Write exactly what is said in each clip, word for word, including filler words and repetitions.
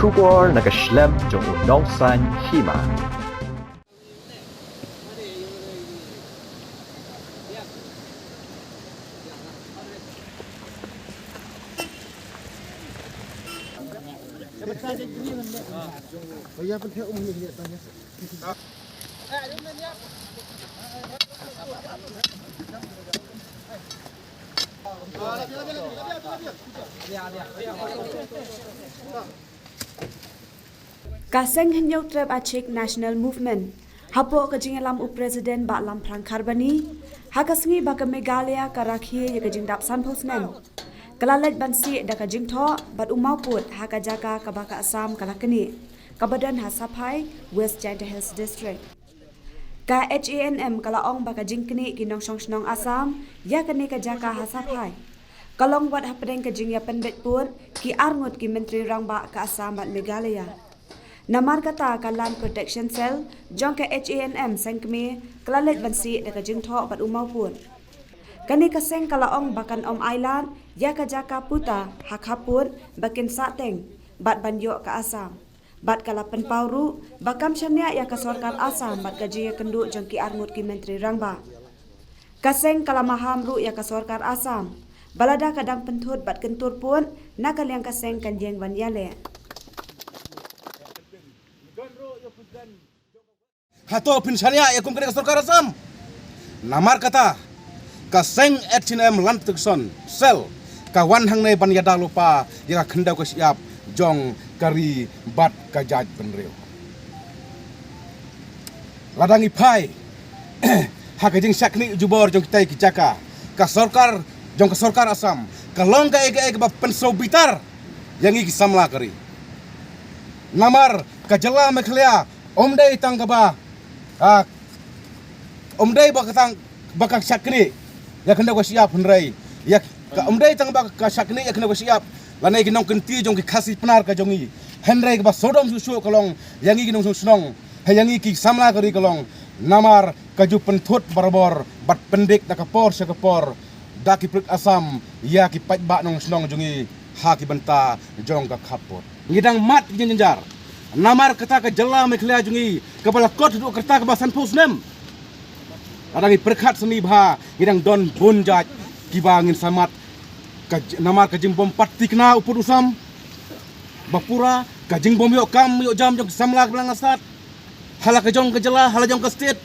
Khubor na ka shlem jong u nongsan hima. Ka seng Hynñiewtrep Achik National Movement, hapoh ka jingïalam u President Bah Lamphrang Kharbani, ha ka sngi ba ka Meghalaya ka rakhe ïa ka jingdap sanphew snem, ka la leit ban sieh da ka jingthoh bad u mawpud ha ka jaka kaba ka Assam ka la knieh, kaba don ha Saphai, West Jaintia Hills District. Ka H A N M ka la ong ba ka jingknieh ki nongshong shnong Assam ïa kane ka jaka ha Saphai, ka long wat hapdeng ka jingïapynbeit pud ki arngut ki Myntri Rangbah ka Assam bad Meghalaya. Namar kata ka Land Protection Cell jong ka H A N M seng kmie ka la leit ban sieh da ka jingthoh bad u mawpud. Kane ka seng ka la ong ba kan ym ailad ïa ka jaka puta ha khappud ba kin sah teng bad ban ïoh ka Assam. Bad ka la pynpaw ruh ba kam shaniah ïa ka sorkar Assam bad ka jingïakynduh jong ki arngut ki Myntri Rangbah. Ka seng ka la maham ruh ïa ka sorkar Assam ba lada ka dang pynthut bad kyntur pud, na ka liang ka seng kan ïeng ban ïaleh. Hato phin shaniah ïa kum kane ka sorkar Assam? Namar kata ka seng H A N M Land Protection Cell ka wan hangne ban ïada lypa ïa ka khyndew ka shyiap jong ka ri bad ka jaitbynriew. Lada ngi phai ha ka jingshah knieh jubor jong kitai ki jaka, ka sorkar jong ka sorkar Assam ka long kaei kaei kaba pynsngewbitar ïa ngi ki samla ka ri. Namar ka jylla Meghalaya ym dei tang kaba, ah, ym dei ba ka tang ba ka shah knieh ïa ka khyndew ka shyiap, hynrei ïa ka, ym dei tang ba ka shah knieh ïa ka khyndew ka shyiap lane ki nongkynti jong ki Khasi Pnar ka jong ngi, hynrei kaba sawdong shuh shuh ka long ïa ngi ki nongshong shnong, ha ïa ngi ki samla ka ri ka long. Namar ka ju pynthut barabor bad pyndik na ka por sha ka por da ki pulit Assam ïa ki paidbah nongshnong jong ngi ha ki bynta jong ka khappud. Ngi dang mad ki jingjynjar. Namar kata ka jylla Meghalaya jong ngi kaba la kot haduh ka rta kaba sanphew snem. Lada ngi pyrkhat sani bha, ngi dang don bun jait kiba ngin sa mad. Ka j-, namar ka jingbym pat thikna u pud u sam ba pura, ka jingbym ïoh kam ïoh jam jong ki samla kiba la ngasat ha la ka jong ka jylla, ha la jong ka state,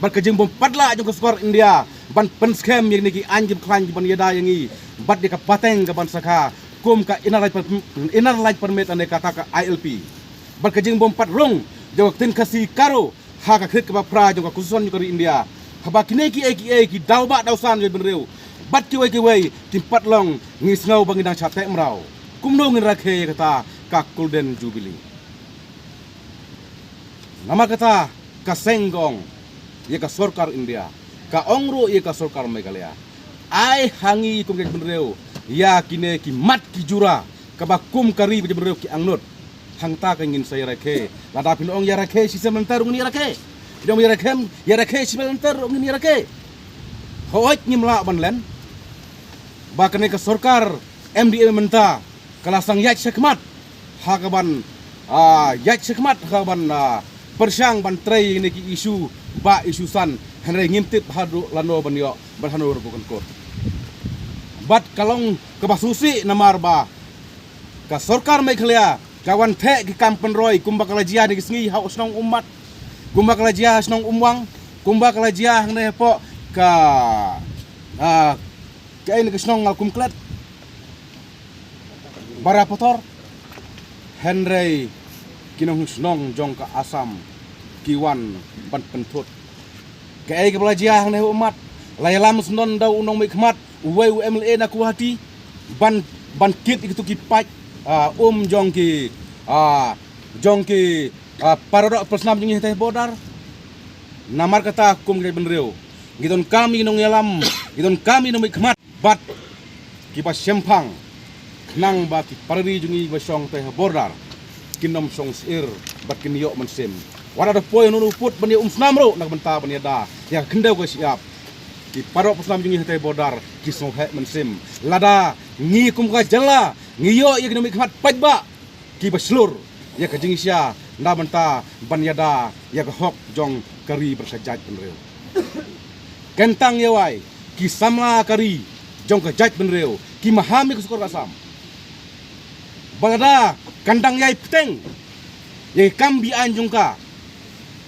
bad ka jingbym pat lah jong ka sorkar India ban pynskhem ïa kine ki aiñ ki khlaiñ kiban ïada ïa ngi bad ïa ka pateng kaban sakha kum ka Inner Line Per-, Inner Line Permit lane kata ka I L P, bad ka jingbym pat rung jong ka ktien Khasi Garo ha ka khriat kaba phra jong ka Constitution jong ka ri India. Haba kine kiei kiei ki daw bah daw san jong bynriew bad kiwei kiwei kim pat long, ngi sngew ba ngi dang shah teh mraw. Kumno ngin rakhe ïa kata ka Golden Jubilee? Namar kata ka seng ka ong ïa ka sorkar India, ka ong ruh ïa ka sorkar Meghalaya, ai ha ngi kum ka jaitbynriew ïa kine ki mat ki jura kaba kum ka ri bad jaitbynriew ki angnud. Hangta ka ngin sa ïarakhe. Lada phin ong ïarakhe shisien mynta ruh ngin ïarakhe. Phin ong ïarakhe, ïarakhe shisien mynta ruh ngin ïarakhe. Hooid, ngim lah ban len ba kane ka sorkar M D A mynta ka la sdang ïaid shakhmat ha kaban, ah, ïaid shakhmat ha kaban, ah, pyrshang ban trei ïa kine ki issue bah issue san, hynrei ngim tip haduh lano ban ïoh bad hano ruh kan kut. Bad ka long kaba sngewsih namar ba ka sorkar Meghalaya ka wan theh ki kam pynroi kumba ka la jia ha kine ki sngi ha u shnong Ummat, kumba ka la jia ha shnong Umwang, kumba ka la jia hangne hapoh ka, ah, kaei ne ka shnong Ngalkum Klet, Barapathor, hynrei ki nongshong shnong jong ka Assam ki wan ban pynthut. Kaei kaba la jia hangne ha Ummat, la ïalam syndon da u nongmihkhmat uwei u M L A na Guwahati ban, ban kit ïa kitu ki paid, ah, um jong ki, ah, jong ki, ah, para doh para snam jong ngi hatei ha border. Namar kata kum ki jaitbynriew ngi donkam ïa ki nongïalam, ngi donkam ïa ki nongmihkhmat bad kiba shemphang, khnang ba ki para ri jong ngi ba shong tei ha border kin ym shong syier bad kin ïoh mynsiem. Wat la da poi hano hano u pud ban ïa um snam ruh na ka bynta ban ïada ïa ka khyndew ka shyiap, ki para doh para snam jong ngi hatei ha border ki sngewheh mynsiem. Lada ngi kum ka jylla ngi ïoh ïa ki nongmihkhmat paidbah kiba shlur, ïa ka jingshisha na bynta ban ïada ïa ka hok jong ka ri bad ka jaitbynriew. Kyntang ïa wei ki samla ka ri jong ka jaitbynriew ki maham ïa ka sorkar Assam ba lada kan dang ïai bteng ïa ki kam beaiñ jong ka,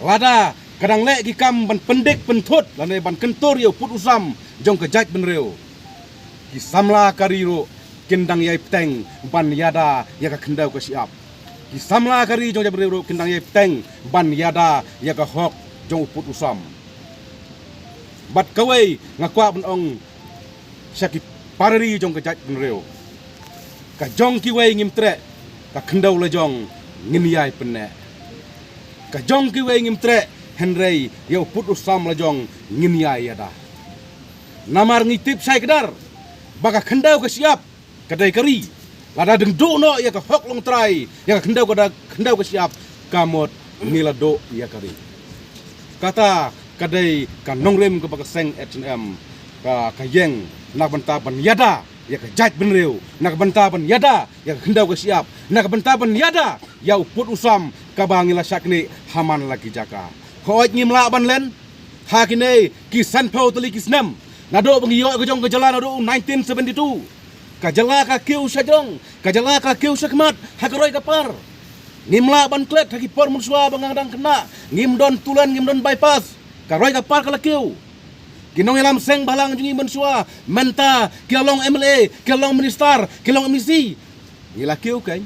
lada ka dang leh ki kam ban pyndik pynthut lane ban kyntur ïa u pud u sam jong ka jaitbynriew, ki samla ka ri ruh kin dang ïai bteng ban ïada ïa ka khyndew ka shyiap. Ki samla ka ri jong ka jaitbynriew ruh kin dang ïai bteng ban ïada ïa ka hok jong u pud u sam. Bad kawei nga kwah ban ong sha ki para ri jong ka jaitbynriew, ka jong kiwei ngim treh, ka khyndew la jong ngin ïai pynneh. Ka jong kiwei ngim treh, hynrei ïa u pud u sam la jong ngin ïai ïada. Namar ngi tip shai kdar ba ka khyndew ka shyiap ka dei ka ri. Lada dang duh noh ïa ka hok longtrai, ïa ka khyndew ka da, khyndew ka shyiap, ka mut ngi la duh ïa ka ri. Kata ka dei ka nongrim kaba ka seng H N M ka, ka ïeng na ka bynta ban ïada ïa ka jaitbynriew, na ka bynta ban ïada ïa ka khyndew ka shyiap, na ka bynta ban ïada ïa u pud u sam kaba ngi la shah knieh ha man la ki jaka. Hooid ngim lah ban len ha kine ki sanphew tylli ki snem naduh ba ngi ïoh ka jong ka jylla naduh nineteen seventy-two. Ka jylla ka kiew shajrong, ka jylla ka kiew shakhmat ha ka roi ka par. Ngim lah ban klet ha ki por mynshuwa ba nga dang khynnah, ngim don tulen, ngim don bypass. Ka roi ka par ka la kiew. Ki nongïalam seng bhalang jong ngi mynshuwa mynta ki la long M L A, ki la long minister, ki la long M D C. Ngi la kiew keiñ.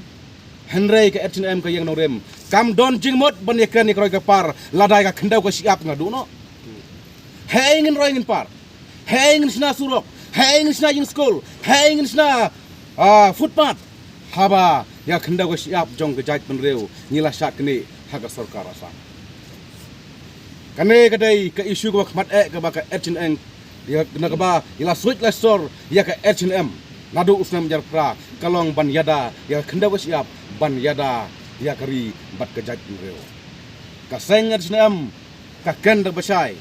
Hynrei ka H N M ka ïeng nongrim, kam don jingmut ban ïakren ïa ka roi ka par lada ïa ka khyndew ka shyiap nga duh noh. Hei ngin roi ngin par, hei ngin shna surok, hei ngin shna ïing skul, hei ngin shna, ah, footpath. Haba ïa ka khyndew ka shyiap jong ka jaitbynriew ngi la shah knieh ha ka sorkar Assam. Kane ka dei ka issue kaba khmat eh kaba ka H N M, ïa, na kaba ïa la suit la sor ïa ka H N M. Naduh u snem jarphra ka long ban ïada ïa ka khyndew ka shyiap, ban ïada ïa ka ri bad ka jaitbynriew. Ka seng H N M ka kren da ba shai.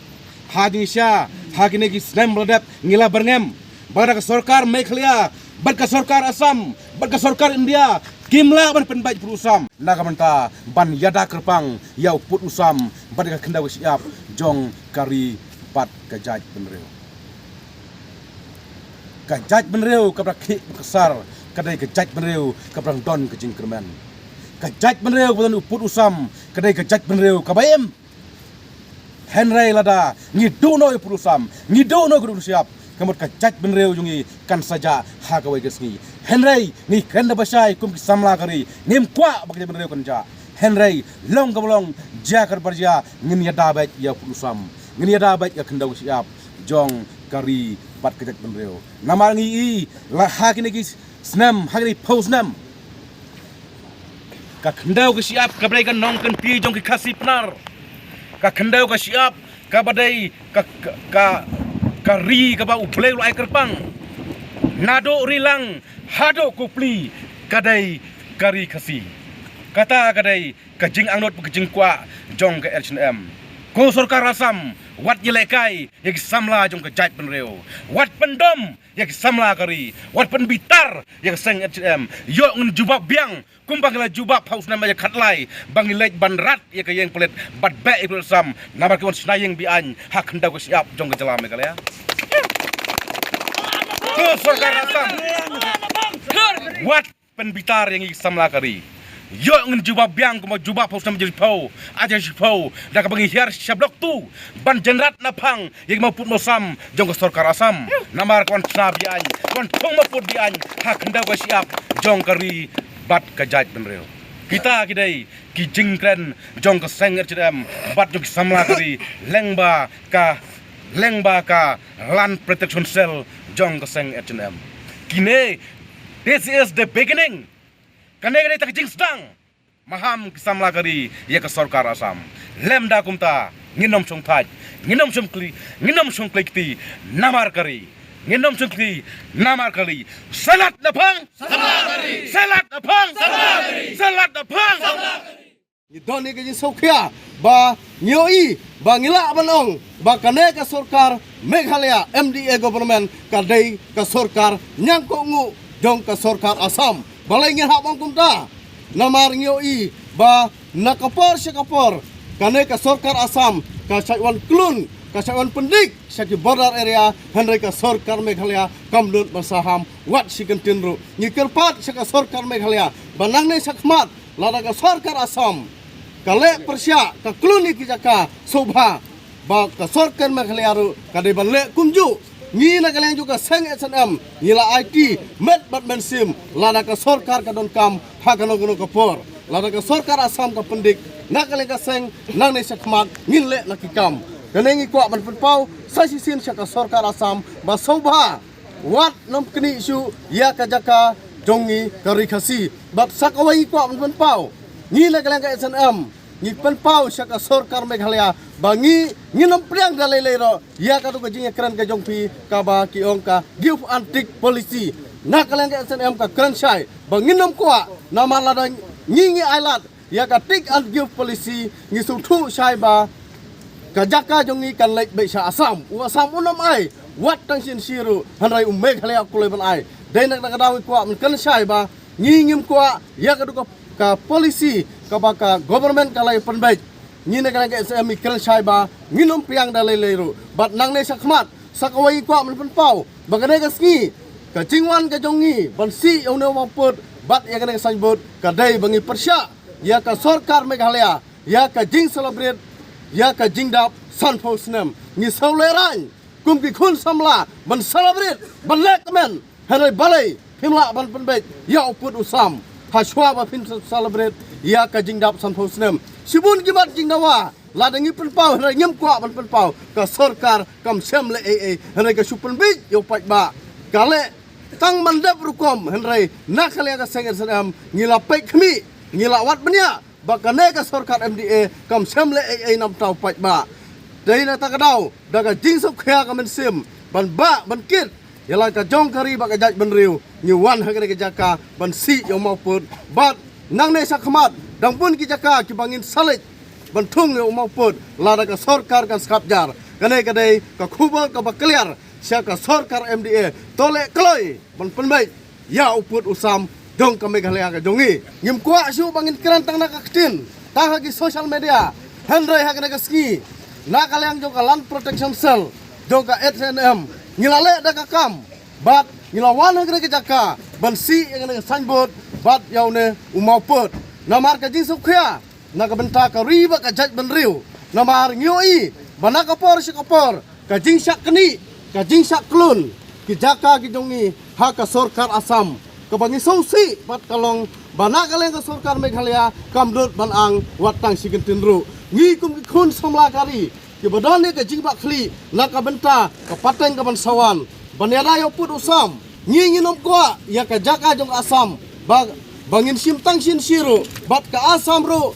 Ha jingshisha ha kine ki snem ba la dep ngi la byrngem ba lada ka sorkar Meghalaya bad ka sorkar Assam bad ka sorkar India kim lah ban pynbeit pud u sam na ka bynta ban ïada kyrpang ïa u pud u sam bad ka khyndew ka shyiap jong ka ri bad ka jaitbynriew. Ka jaitbynriew kaba khih ka sar ka dei ka jaitbynriew kaba dang don ka jingkyrmen. Ka jaitbynriew kaba don u pud u sam ka dei ka jaitbynriew kaba im. Hynrei lada ngi duh noh ïa u pud u sam, ngi duh noh ïa ka khyndew ka shyiap, ka mut ka jaitbynriew jong ngi kan sa jah ha kawei ka sngi. Hynrei ngi kren da ba shai kum ki samla ka ri, ngim kwah ba ka jaitbynriew kan jah. Hynrei long kaba long, jia kaba jia, ngin ïada beit ïa u pud u sam, ngin ïada beit ïa ka khyndew ka shyiap jong ka ri bad ka jaitbynriew. Namar ngi i la ha kine ki snem, ha kine phew snem, ka khyndew ka shyiap kaba dei ka nongkynti jong ki Khasi Pnar, ka khyndew ka shyiap kaba dei ka, ka, ka, ka ri kaba U Blei u la ai kyrpang. Naduh Rilang haduh Kopli ka dei ka ri Khasi. Kata ka dei ka jingangnud bad ka jingkwah jong ka H N M. Ko sorkar Assam, wat ïalehkai ïa ki samla jong ka jaitbynriew. Wat pyndom ïa ki samla ka ri, wat pynbitar ïa ka seng H N M. Ïoh ngin jubab biang kumba ngi la jubab ha u snem ar hajar khatlai ba ngi leit ban rat ïa ka ïing pulit bad beh ïa ki pulit Assam namar ki wan shna ïing beaiñ ha ka khyndew ka shyiap jong ka jylla Meghalaya. Ko sorkar Assam, wat pynbitar ïa ngi ki samla ka ri. Ïoh ngin jubab biang kumba jubab ha u snem ar hajar shiphew, ar hajar shiphew, da kaba ngi hiar sha Block Two ban jan rat na phang ïa ki mawpud mawsam jong ka sorkar Assam. Namar ka wan shna beaiñ, ka wan thung mawpud beaiñ ha ka khyndew ka shyiap jong ka ri bad ka jaitbynriew. Kita ki dei ki jingkren jong ka seng H N M bad jong ki samla ka ri lyngba ka, lyngba ka Land Protection Cell jong ka seng H N M. Kine, this is the beginning. Kane ka dei tang ka jingsdang. Maham ki samla ka ri ïa ka sorkar Assam. Lymda kumta, ngin ym shong thait, ngin ym shong kli, ngin ym shong kli kti namar ka ri. Ngin ym shong kli namar ka ri. Sa lad na phang. Sa lad na phang. Sa lad na phang. Ngi don ïa ka jingsngewkhia ba ngi ïohi ba ngi lah ban ong ba kane ka sorkar Meghalaya M D A government ka dei ka sorkar ñiangkynduh jong ka sorkar Assam. Balei ngin hap ong kumta? Namar ngi ïohi ba na ka por sha ka por kane ka sorkar Assam ka shait wan klun, ka shait wan pyndik sha ki border area, hynrei ka sorkar Meghalaya kam nud ban saham wat shi kyntien ruh. Ngi kyrpad sha ka sorkar Meghalaya ba nangne shakhmat lada ka sorkar Assam ka leh pyrshah, ka klun ïa ki jaka sngewbha ba ka sorkar Meghalaya ruh ka dei ban leh kumjuh. Ngi na ka liang jong ka seng H N M ngi la aiti met bad mynsiem lada ka sorkar ka donkam ha kano kano ka por. Lada ka sorkar Assam ka pyndik, na ka liang ka seng nangne shakhmat ngin leh na ki kam. Kane ngi kwah ban pynpaw sa shisien sha ka sorkar Assam ba sngewbha wat nym knieh shuh ïa ka jaka jong ngi ka Ri Khasi. Bad sa kawei ngi kwah ban pynpaw, ngi na ka liang ka H N M ngi pynpaw sha ka sorkar Meghalaya ba ngi, ngin nym pdiang da lei lei ruh ïa kato ka jingïakren ka jong phi kaba ki ong ka give and take policy. Na ka liang ka H N M ka kren shai ba ngin nym kwah, namar lada ngi ngi ailad ïa ka take and give policy, ngi sngewthuh shai ba ka jaka jong ngi kan leit beit sha Assam. U Assam un nym ai wat tang shisien ruh, hynrei u Meghalaya u kloi ban ai. Dei na kata ka daw ngi kwah ban kren shai ba ngi ngim kwah ïa kato ka, ka policy kaba ka government ka la ïa pynbeit. Ngi na ka liang ka H N M ngi kren shai ba ngin nym pdiang da lei lei ruh. Bad nangne shakhmat sa kawei ngi kwah ban pynpaw ba kane ka sngi ka jingwan ka jong ngi ban sih ïa une u mawpud bad ïa kane ka signboard ka dei ba ngi pyrshah ïa ka sorkar Meghalaya ïa ka jing celebrate ïa ka jingdap sanphew snem. Ngi sngewlehraiñ kum ki khun samla ban celebrate, ban leh kmen, hynrei balei phim lah ban pynbeit ïa u pud u sam ha shuwa ba phin celebrate ïa ka jingdap sanphew snem? Shibun ki mat jingdawa lada ngi pynpaw, hynrei ngim kwah ban pynpaw. Ka sorkar kam shym leh ei ei, hynrei ka shu pynbeit ïa u paidbah. Ka leh tang ban dep rukom, hynrei na ka liang ka seng H N M ngi la peit khmih, ngi la wad bniah ba kane ka sorkar M D A kam shym leh ei ei na bynta u paidbah. Dei na kata ka daw da ka jingsngewkhia ka mynsiem ban bah ban kit ïa la ka jong ka ri bad ka jaitbynriew, ngi wan ha kane ka jaka ban sih ïa u mawpud. Bad nangne shakhmat dang bun ki jaka kiba ngin sa leit ban thung ïa u mawpud lada ka sorkar kan sngap jar. Kane ka dei ka khubor kaba clear sha ka sorkar M D A, to leh kloi ban pynbeit ïa u pud u sam jong ka Meghalaya ka jong ngi. Ngim kwah shuh ba ngin kren tang na ka ktien, tang ha ki social media, hynrei ha kane ka sngi na ka liang jong ka Land Protection Cell jong ka H N M ngi la leh da ka kam bad ngi la wan ha kane ka jaka ban sih ïa kane ka signboard bad ïa une u mawpud. Namar ka jingsngewkhia na ka bynta ka ri bad ka jaitbynriew. Namar ngi ïohi ba na ka por sha ka por ka jingshah knieh, ka jingshah klun ki jaka ki jong ngi ha ka sorkar Assam. Kaba ngi sngewsih bad ka long ba na ka liang ka sorkar Meghalaya kam nud ban ang wat tang shi kyntien ruh. Ngi kum ki khun samla ka ri kiba don ïa ka jingbakla na ka bynta ka pateng kaban sa wan ban ïada ïa u pud u sam, ngi ngin nym kwah ïa ka jaka jong ka Assam ba, ba ngin shim tang shisien ruh, bad ka Assam ruh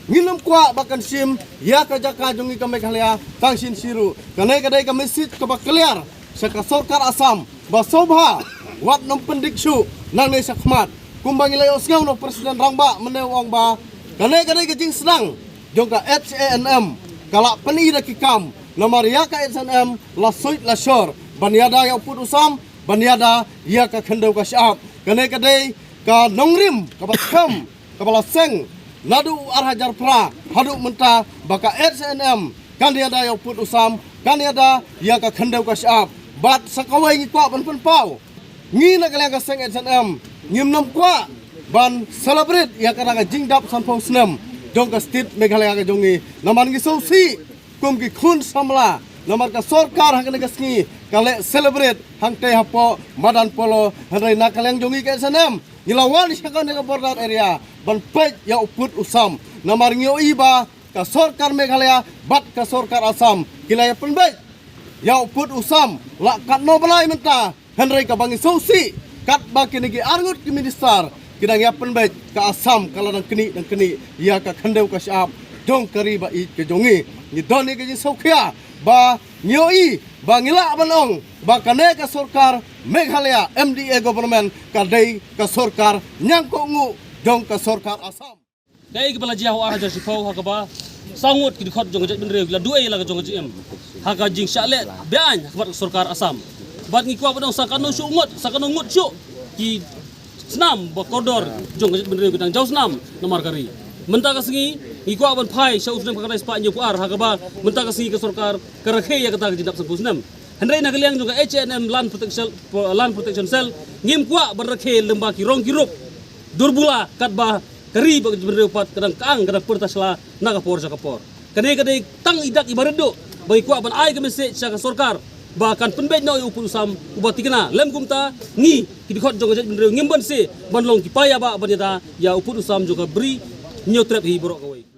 ngin nym kwah ba kan shim ïa ka jaka jong ngi ka Meghalaya tang shisien shi ruh. Kane ka dei ka message kaba clear sha ka sorkar Assam ba sngewbha wat nym pyndik shuh nangne shakhmat. Kumba ngi la ïohsngew na u President Rangbah mynne u ong ba kane ka dei ka jingsdang jong ka H A N M, ka la pyni da ki kam. Namar ïa ka H A N M la suit la shor ban ïada ïa u pud u sam, ban ïada ïa ka khyndew ka shyiap. Kane ka dei ka nongrim kaba skhem kaba la seng naduh u ar hajar phra haduh mynta ba ka H A N M kan ïada ïa u pud u sam, kan ïada ïa ka khyndew ka shyiap. Bad sa kawei ngi kwah ban pynpaw, ngi na ka liang ka seng H A N M ngim nym kwah ban celebrate ïa ka rang ka jingdap sanphew snem jong ka state Meghalaya ka jong ngi. Namar ngi sngewsih kum ki khun samla namar ka sorkar ha kane ka sngi ka leh celebrate hangtei hapoh madan polo, hynrei na ka liang jong ngi ka H A N M ngi la wan sha kane ka border area ban peit ïa u pud u sam. Namar ngi ïohi ba ka sorkar Meghalaya bad ka sorkar Assam ki la ïa pynbeit ïa u pud u sam la katno bnai mynta, hynrei kaba ngi sngewsih katba kine ki arngut ki minister ki dang ïa pynbeit, ka Assam ka la dang knieh dang knieh ïa ka khyndew ka shyiap jong ka ri ba ïeit ka jong ngi. Ngi don ïa ka jingsngewkhia ba ngi ïohi ba ngi lah ban ong ba kane ka sorkar Meghalaya M D A government ka dei ka sorkar ñiangkohnguh jong ka sorkar Assam. Kaei kaba la jia ha u ar hajar shiphew ha kaba saw ngut ki dkhot jong ka jaitbynriew ki la duh ei la ka jong ka jingim ha ka jingshah leh beaiñ ha khmat ka sorkar Assam. Bad ngi kwah ban ong sa katno shuh ngut, sa katno ngut shuh ki snam ba kordor jong ka jaitbynriew ki dang jaw snam namar ka ri. Mynta ka sngi ngi kwah ban phai sha u snem khatkhyndai spah hynñiewphew ar ha kaba mynta ka sngi ka sorkar ka rakhe ïa kata ka jingdap sanphew snem. Hynrei na ka liang jong ka H A N M Land Protection, Land Protection Cell ngim kwah ban rakhe lyngba ki rong ki rup dur bula katba ka ri bad ka jaitbynriew pat ka dang kyang, ka dang pyrta sla na ka por sha ka por. Kane ka dei tang i dak i barit duh ba ngi kwah ban ai ka message sha ka sorkar ba kan pynbeit noh ïa u pud u sam uba thikna. Lym kumta ngi ki dkhot jong ka jaitbynriew ngim banse ban long ki paidbah ban ïada ïa u pud u sam jong ka Bri Hynñiewtrep hi baroh kawei.